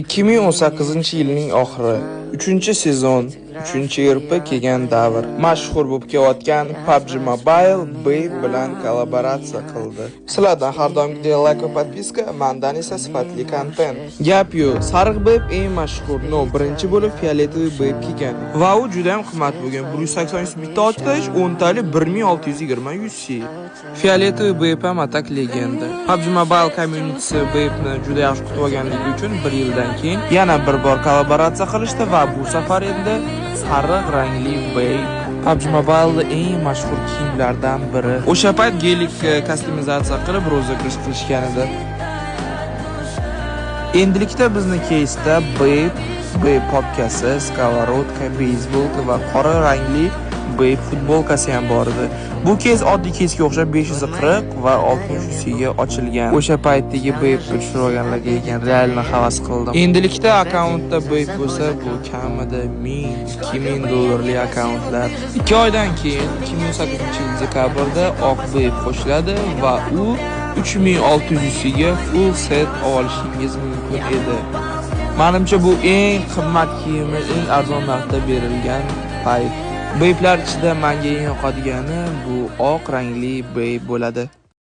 2018-yilning oxiri, 3-sezon, 3-RP kelgan davr. Mashhur bo'lib kelayotgan PUBG Mobile Bape bilan kollaboratsiya qildi. Sizlardan har doimgidek like va подписка, mandan esa sifatli kontent. Gap yo'q, sariq Bape eng mashhur, но birinchi bo'lib фиолетовый Bape kelgan. Va u juda ham qimmat bo'lgan. 180 bitta otish, 10 tali 1620 UC. Фиолетовый Bape ham а так легенда. PUBG Mobile communitysi Bape'ni juda yaxshi kutib olganligi uchun bir yildan keyin yana bir bor kollaboratsiya qilishdi va bu safar endi sariq rangli Bape PUBG Mobile'da eng mashhur kiyimlardan biri. O'sha payt gelik кастомизация qilib розыгрыш qilishgan edi. Endilikda bizni keysda Bape, Bape papkasi, сковородка, beyzbolka va qora rangli Bape futbolkasi ham bor edi. Bu keys oddiy keysga o'xshab 540 va 60 UC ga ochilgan. O'sha paytdagi Bape tushirib olganlarga ekan реально havas qildim. Endilikda akkauntda Bape bo'lsa, bu kamida 1000, 2000 dollarlik akkauntlar. 2 oydan keyin 2018-yil dekabrda oq Bape qo'shiladi va u 3600 UC ga full set olishingiz mumkin edi. Manimcha, bu eng qimmat kiyimi eng arzon narxda berilgan payt. Bape'lar ichida menga eng yoqadigani bu oq rangli Bape bo'ladi.